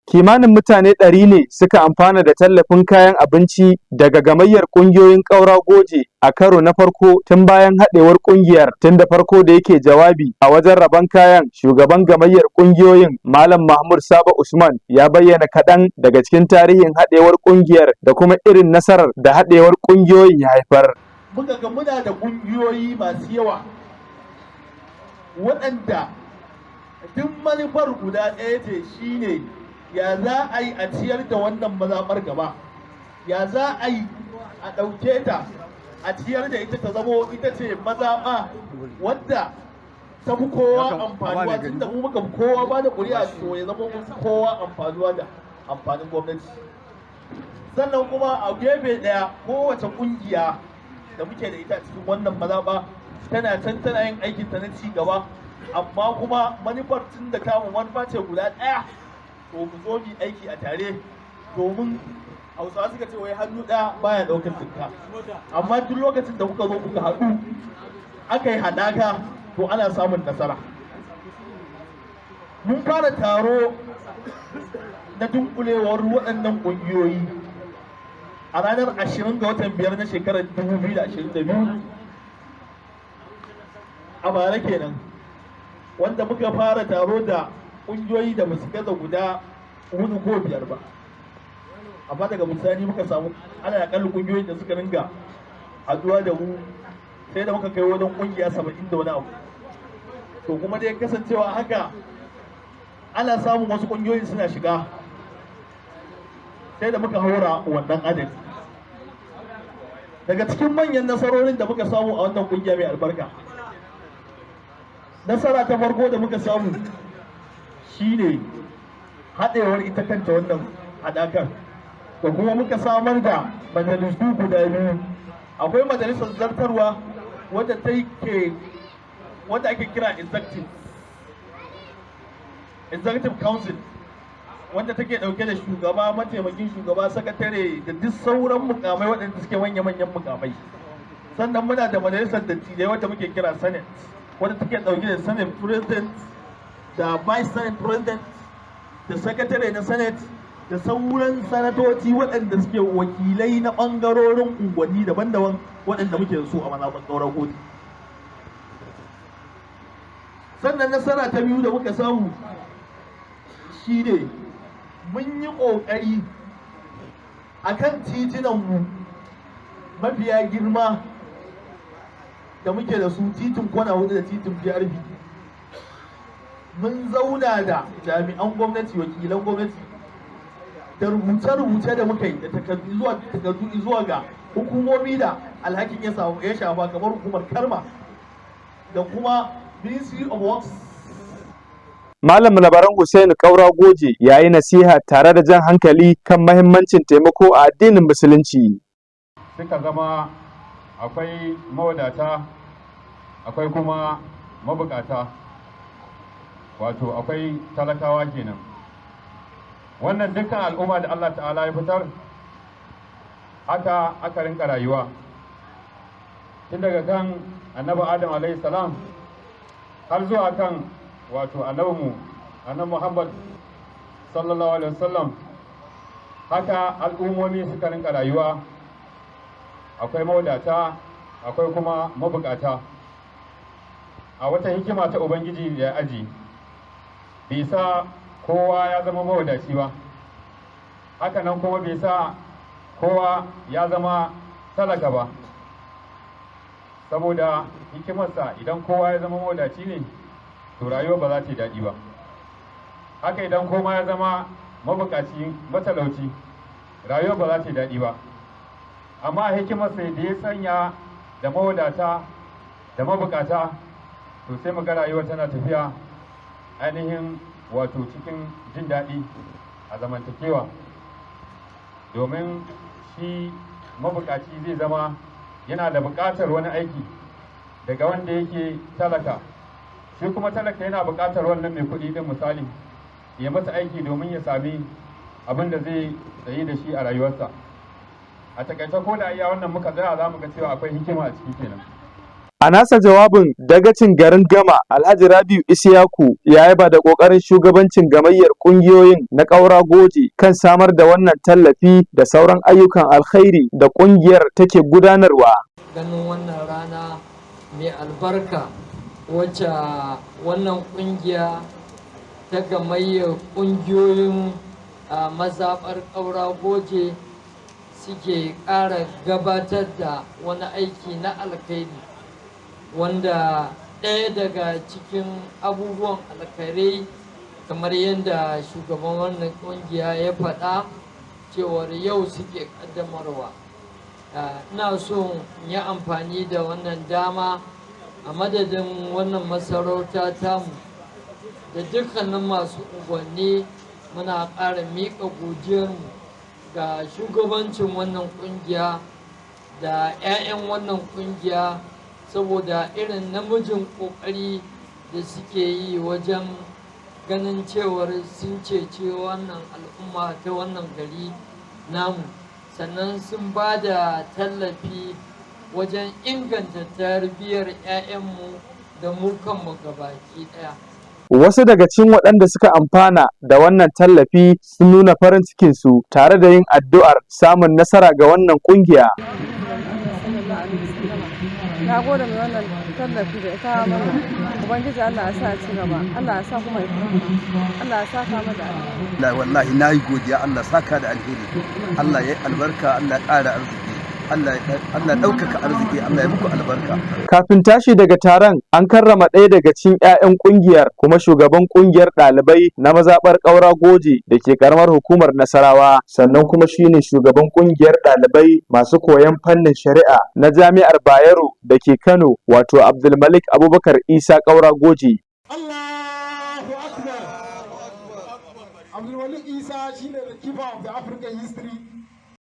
Kimanin mutane 100 ne suka amfana da tallafin kayan abinci daga gamayyar ƙungiyoyin Ƙaura Goje a karo na farko tun bayan haɗewar ƙungiyar. Tun da farko da yake jawabi a wajen rabon kayan, shugaban gamayyar ƙungiyoyin, Malam Mahmud Sabo Usman, ya bayyana kaɗan daga cikin tarihin haɗewar ƙungiyar da kuma irin nasarar da haɗewar ƙungiyoyin ya haifar. Muka ga muna da ƙungiyoyi masu yawa waɗanda duk manufar guda ɗaya ce, shine ya za a yi a ciyar da wannan mazaɓar gaba, ya za a yi a ɗauke ta a ciyar da ita ta zamo ita ce mazaɓa wadda ta fi kowa amfanuwa. Tun da mu muka fi kowa ba da ƙuri'a, to ya zama mun fi kowa amfanuwa da amfanin gwamnati. Sannan kuma a gefe ɗaya, kowace ƙungiya da muke da ita a cikin wannan mazaɓa tana can tana yin aikin ta na ci gaba, amma kuma manufar, tun da kamun manufa ce guda ɗaya, to mu zo mu aiki a tare, domin Hausawa suka ce wai hannu ɗaya baya ɗaukar jinka, amma duk lokacin da kuka zo kuka haɗu aka yi haɗaka, to ana samun nasara. Mun fara taro na dunkulewar waɗannan ƙungiyoyi a ranar 20 ga watan 5 na shekarar 2022, a bara kenan, wanda muka fara taro da ƙungiyoyi da basu gaza guda hudu ko biyar ba, amma daga bisani muka samu ana akalla ƙungiyoyin da suka ringa haɗuwa da mu sai da muka kai wajen ƙungiya 70 da wani abu. To kuma dai kasancewa haka, ana samun wasu ƙungiyoyin suna shiga, sai da muka haura wannan adadi. Daga cikin manyan nasarorin da muka samu a wannan ƙungiya mai albarka, nasara ta farko da muka samu shine haɗewar ita kanta wannan haɗakar, da kuma muka samar da majalisu guda biyu. Akwai majalisar zartarwa wadda ta ke wadda ake kira executive council, wanda take dauke da shugaba, mataimakin shugaba, sakatare da duk sauran mukamai waɗanda suke manya-manyan mukamai. Sannan muna da majalisar dattijai wadda muke kira Senate, wadda take dauke da Senate President da Vice Senate President da sakatare na Senate da sauran sanatoci waɗanda suke wakilai na ɓangarorin unguwanni daban-daban waɗanda muke da su a mazaɓar Ƙaura Goje. Sannan nasara ta biyu da muka samu shine mun yi ƙoƙari a kan titunanmu mafiya girma da muke da su, titin Kwana Hudu da titin PRP. Mun zauna da jami'an gwamnati, wakilan gwamnati, da rubuce-rubuce da muka yi da takardu zuwa ga hukumomi da alhakin ya shafa, kamar hukumar Karma da kuma Ministry of Works. Malam Labaran Hussein Kaura Goje ya yi nasiha tare da jan hankali kan mahimmancin taimako a addinin Musulunci. Suka zama akwai mawadata, akwai kuma mabukata, wato akwai talakawa kenan. Wannan dukkan al'umma da Allah Ta'ala ya fitar, haka aka rinka rayuwa tun daga kan Annabi Adam alaihi salam har zuwa kan wato annabinmu Annabi Muhammad sallallahu alaihi wasallam. Haka al'ummomi suka rinka rayuwa, akwai mawadata, akwai kuma mabukata. A wata hikima ta Ubangiji da ya aji, bai sa kowa ya zama mawadaci ba, haka nan kuma bai sa kowa ya zama talaka ba, saboda hikimarsa, idan kowa ya zama mawadaci ne, to rayuwa ba za ta yi daɗi ba. Haka idan kowa ya zama mabukaci, matalauci, rayuwa ba za ta yi daɗi ba. Amma hikimarsa da ya sanya da mawadata da mabukata, to sai mu ga rayuwa tana tafiya ainihin wato cikin jin daɗi a zamantakewa, domin shi mabukaci zai zama yana da buƙatar wani aiki daga wanda yake talaka, shi kuma talaka yana buƙatar wannan mai kuɗi din, misali, ya masa aiki domin ya sami abin da zai tsayi da shi a rayuwarsa. A takaice, ko da iya wannan muka tsaya, za mu ga cewa akwai hikima a ciki kenan. A nasa jawabin, dagacin garin Gama, Alhaji Rabiu Isiyaku, ya yaba da ƙoƙarin shugabancin gamayyar ƙungiyoyin na Ƙaura Goje kan samar da wannan tallafi da sauran ayyukan alkhairi da ƙungiyar take gudanarwa. Ganin wannan rana mai albarka, wacce wannan kungiya ta gamayyar kungiyoyin mazaɓar Ƙaura Goje suke ƙara gabatar da wani aiki na alkhairi, wanda ɗaya daga cikin abubuwan alkhairai, kamar yadda shugaban wannan ƙungiya ya faɗa, cewar yau suke ƙaddamarwa. Ina so in yi amfani da wannan dama a madadin wannan masarauta tamu da dukkanin masu unguwanni, muna ƙara miƙa godiyarmu ga shugabancin wannan ƙungiya da 'ya'yan wannan ƙungiya, saboda irin namijin ƙoƙari da suke yi wajen ganin cewar sun cece wannan al'umma ta wannan gari namu, sannan sun ba da tallafi wajen inganta tarbiyyar 'ya'yanmu da mu kanmu gabaki ɗaya. Wasu daga cikin waɗanda suka amfana da wannan tallafi sun nuna farin cikinsu tare da yin addu'ar samun nasara ga wannan ƙungiya. Na gode mai wannan tallafi da ya kawo mana. Ubangiji Allah ya sa ci gaba, Allah ya sa kuma ya, Allah ya saka mu da alheri. Wallahi na yi godiya. Allah saka da alheri, Allah ya yi albarka, Allah ya ƙara arziki, Allah ya ɗaukaka arziki, Allah ya muku albarka. Kafin tashi daga taron, an karrama ɗaya daga cikin 'ya'yan ƙungiyar kuma shugaban ƙungiyar ɗalibai na mazaɓar Ƙaura Goje da ke ƙaramar hukumar Nasarawa, sannan kuma shine shugaban ƙungiyar ɗalibai masu koyon fannin shari'a na Jami'ar Bayero da ke Kano, wato Abdulmalik Abubakar Isa Ƙaura Goje. Allahu Akbar. Abdulmalik Isa shine the keeper of the African history.